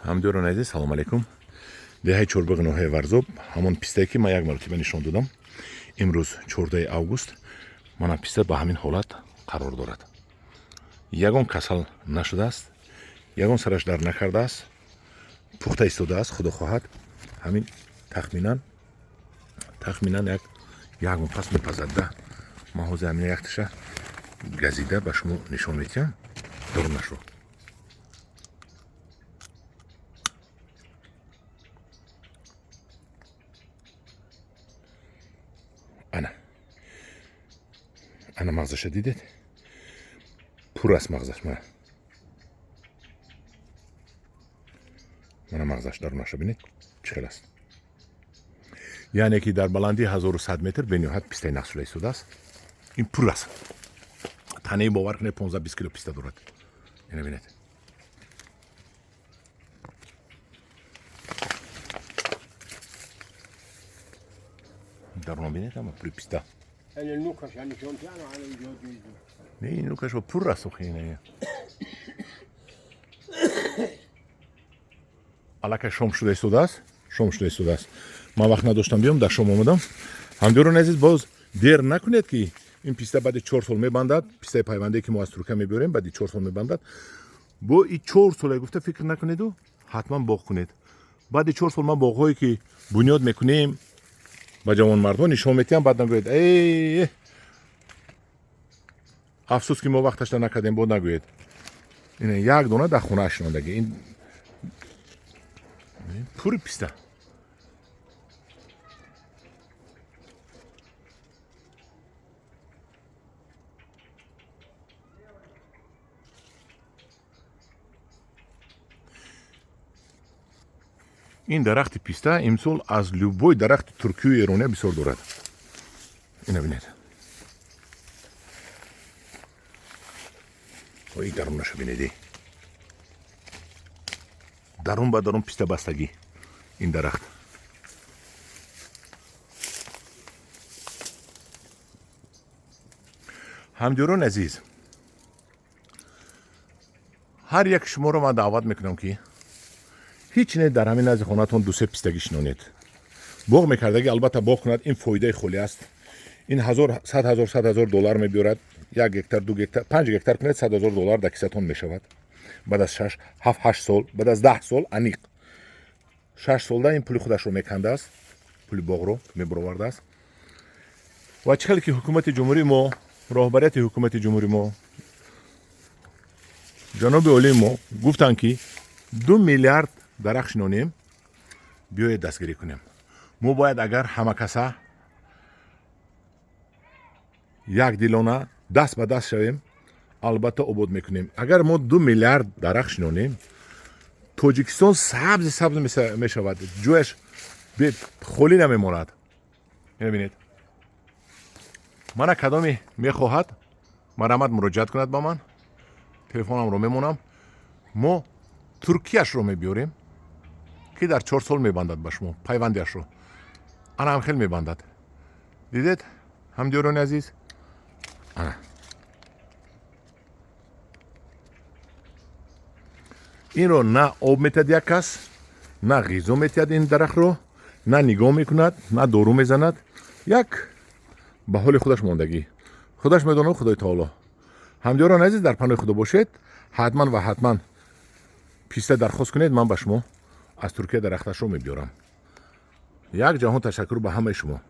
Ҳамдиёрони азиз, салом алейкум. Деҳаи Чорбоғи ноҳияи Варзоб, ҳамон пистае, ки ман як маротиба нишон додам. Имрӯз 14 август, мана писта ба ҳамин ҳолат қарор дорад. Ягон касал нашудааст, ягон сараш дар накардааст, пухта истодааст. Худо хоҳад, ҳамин тахминан як моҳ пас мепазад да. Ман ҳозир ҳамин якташа газида ба шумо нишон медиҳам дурунашро. Ана, ана мағзаша дидед, пур аст мағзаш. Мана, мана мағзаш, дарунаша бинед, чӣ хел аст. Яъне ки дар баландии 1100 метр бениҳоят пистаи нақшшуда истодааст. Ин пур аст, танаи, бовар кунед, 15-20 кило писта дорад. Ина бинед. Даруна бинед, ама пури писта. Не, ин нукаш пур аст. Охи, аллакай шом шуда истодааст, шом шуда истодааст. Ман вақт надоштам биём, дар шом омадам. Ҳамдиёрони азиз, боз дер накунед, ки ин писта баъди 4 сол мебандад. Пистаи пайвандае, ки мо аз Туркия мебиёрем, баъди 4 сол мебандад. Бо и 4 сола гуфта фикр накунеду ҳатман боғ кунед. Баъди 4 сол ман боғҳое, ки бунёд мекунем, ба ҷавонмардҳо нишон метиҳам. Баъд нагӯед: э, афсӯс, ки мо вақташда накардем. Бо нагӯед. Ин як дона дар хона шинондагӣ, ин пури писта. Ин дарахти писта имсол аз любой дарахти туркию эрония бисёр дорад. Ина бинед, и дарунаша бинеди, дарун ба дарун писта бастагӣ ин дарахт. Ҳамдиёрони азиз, ҳар як шуморо ман даъват мекунам, ки ҳеҷ не, дар ҳамин назди хонатон дусе пистагӣ шинонед. Боғ мекардагӣ, албатта, боғ кунад. Ин фоидаи холӣ аст. Ин ҳазор, 100 000, 100 000 доллар мебиёрад. 1 гектар, 2 гектар, 5 гектар кунед, 100 000 доллар дар кисатон мешавад баъд аз шаш, ҳафт, ҳашт сол, баъд аз 10 сол. Аниқ 6 солда ин пули худашро мекандааст, пули боғро мебаровардааст. Ва чӣ хеле ки ҳукумати ҷумҳурии мо, роҳбарияти ҳукумати ҷумҳурии мо, ҷаноби олии мо гуфтанд, ки 2 миллиард дарахт шинонем, биёед дастгирӣ кунем. Мо бояд, агар ҳама каса якдилона даст ба даст шавем, албатта, обод мекунем. Агар мо 2 миллиард дарахт шинонем, Тоҷикистон сабзи сабз мешавад, ҷояш холӣ намемонад. Мебинед, мана, кадоме мехоҳад, марҳамат, муроҷиат кунад ба ман, телефонамро мемонам. Мо туркияшро мебиёрем, ки дар 4 сол мебандад ба шумо пайвандиашро. Ана ҳам хел мебандад. Дидед, ҳамдиёрони азиз, ана инро на об метиҳад як кас, на ғизо метиҳад ин дарахтро, на нигоҳ мекунад, на дору мезанад. Як ба ҳоли худаш мондагӣ, худаш медонад, Худои таоло. Ҳамдиёрони азиз, дар паноҳи Худо бошед. Ҳатман ва ҳатман писта дархост кунед, ман ба шумо аз Туркия дарахташро мебиёрам. Як ҷаҳон ташаккур ба ҳамаи шумо.